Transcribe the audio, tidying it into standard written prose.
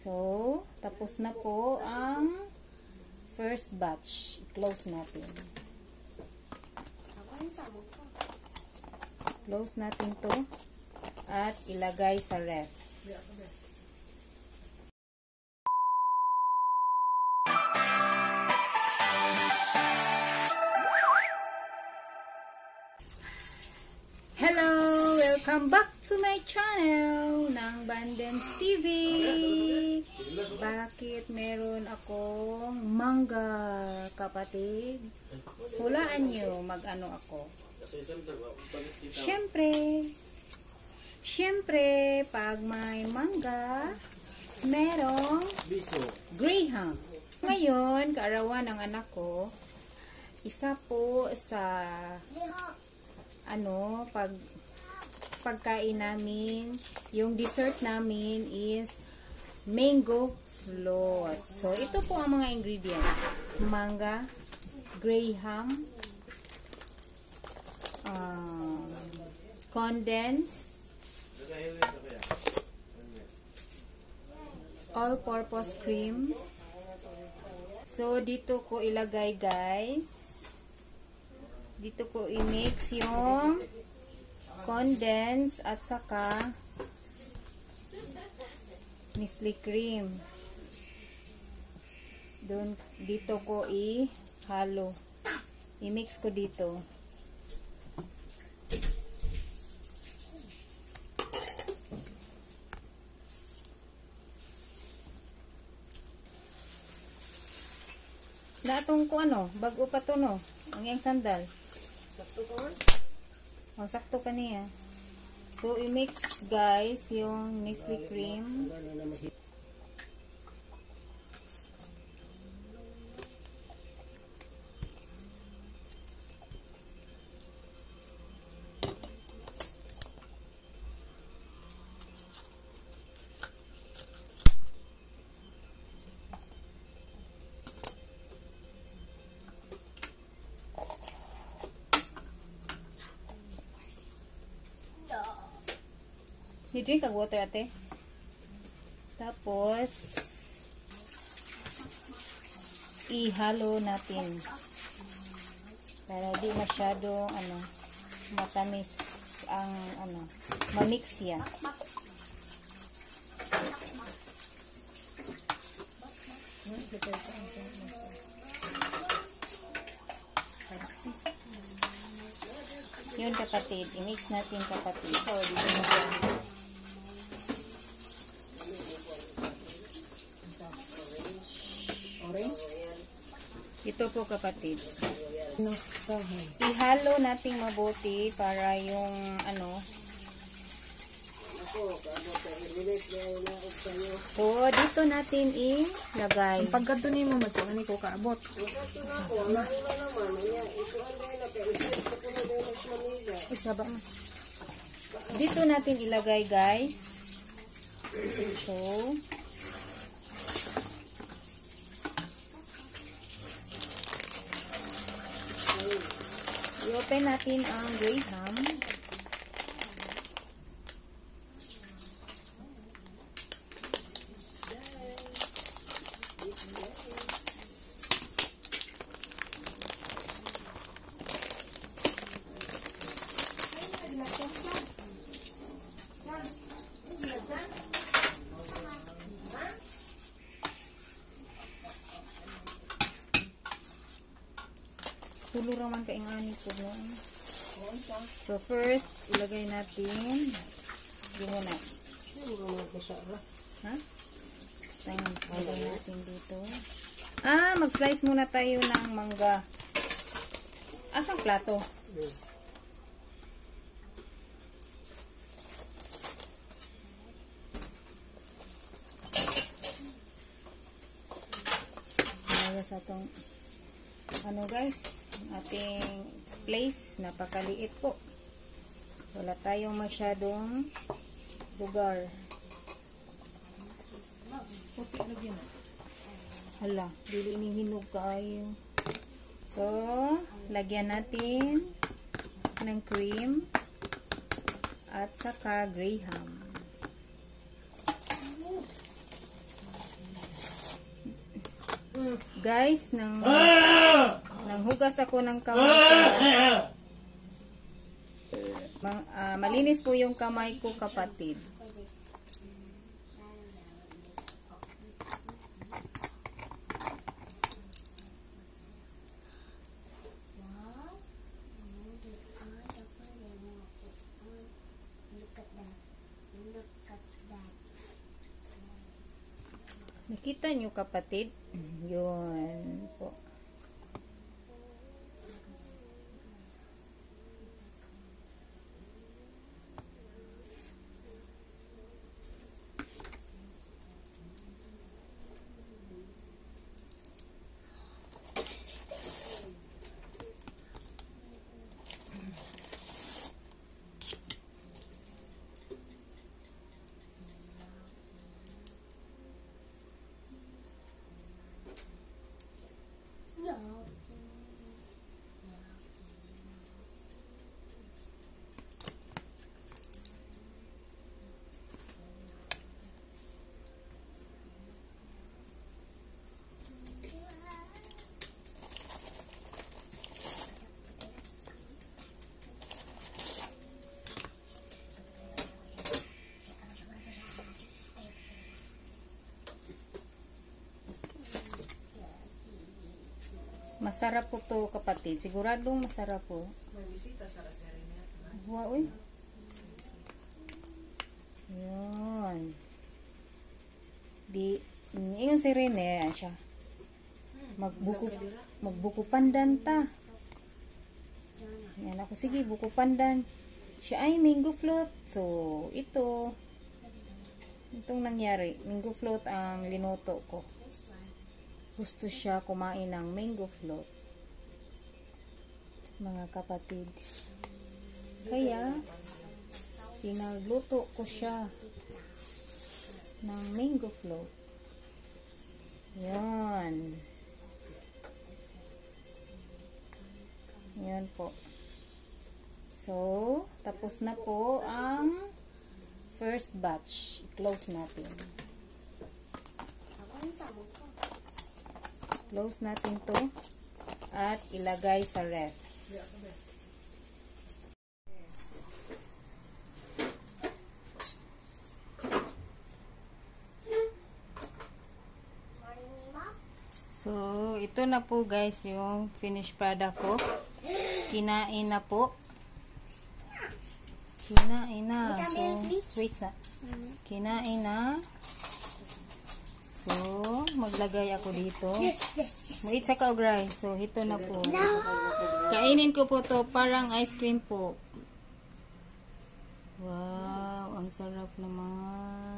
So, tapos na po ang first batch. Close natin. Close natin to at ilagay sa ref. Hello! Welcome back to my channel ng Bandens TV. Bakit meron akong mangga, kapatid? Hulaan nyo mag-ano ako. Siyempre, pag may mangga, merong graham. Ngayon, kaarawan ng anak ko, isa po sa pagkain namin, yung dessert namin is mango float. So, ito po ang mga ingredients. Mangga, graham, condensed, all-purpose cream. So, dito ko ilagay, guys. Dito ko i-mix yung condensed at saka Nestle cream. Dito ko i-halo. I-mix ko dito. Natong ko bago pa to no. Ang yang sandal. Sakto pa man? Oh, sakto pa niya. So, i-mix guys yung Nestle cream. I-drink ang water, ate. Tapos, ihalo natin. Para di masyadong, matamis ang, mamix yan. Yun, kapatid. I-mix natin, kapatid. So, dito na ito po, kapatid. Ihalo nating mabuti para yung So, dito natin ilagay. Ang pagkatunin mo magkano ko kaabot. Dito natin ilagay, guys. So, i-open natin ang graham. Tulo raman kaingani po. So first, ilagay natin. Gumuna. Ha? Ilagay natin dito. Mag-slice muna tayo ng mangga. Asang plato? Ilagay sa itong guys, ating place, napakaliit po. Wala tayong masyadong lugar. Hala, dili inihinog kayo. So, lagyan natin ng cream at saka graham. Guys, nanghugas ako ng kamay ko. Malinis po yung kamay ko, kapatid. Nakita nyo, kapatid? Yun po. Masarap po to, kapatid. Siguradong masarap po. May bisita sa Serena. Wow, uy. Yun. Ingon si Rene, siya. Magbuko pandan ta. Yan ako, sige, buko pandan. Siya ay mango float. So, itong nangyari. Mango float ang linuto ko. Gusto siya kumain ng mango float, mga kapatid. Kaya pinagluto ko siya ng mango float. Yan. Yan po. So, tapos na po ang first batch. I-close natin. Close natin to at ilagay sa ref. So, ito na po guys yung finished product ko. Kinain na po. Kinain na. So, wait sa. Kinain na. So, maglagay ako dito. Wait sa kaugray. So, ito na po. Kainin ko po to parang ice cream po. Wow, ang sarap naman.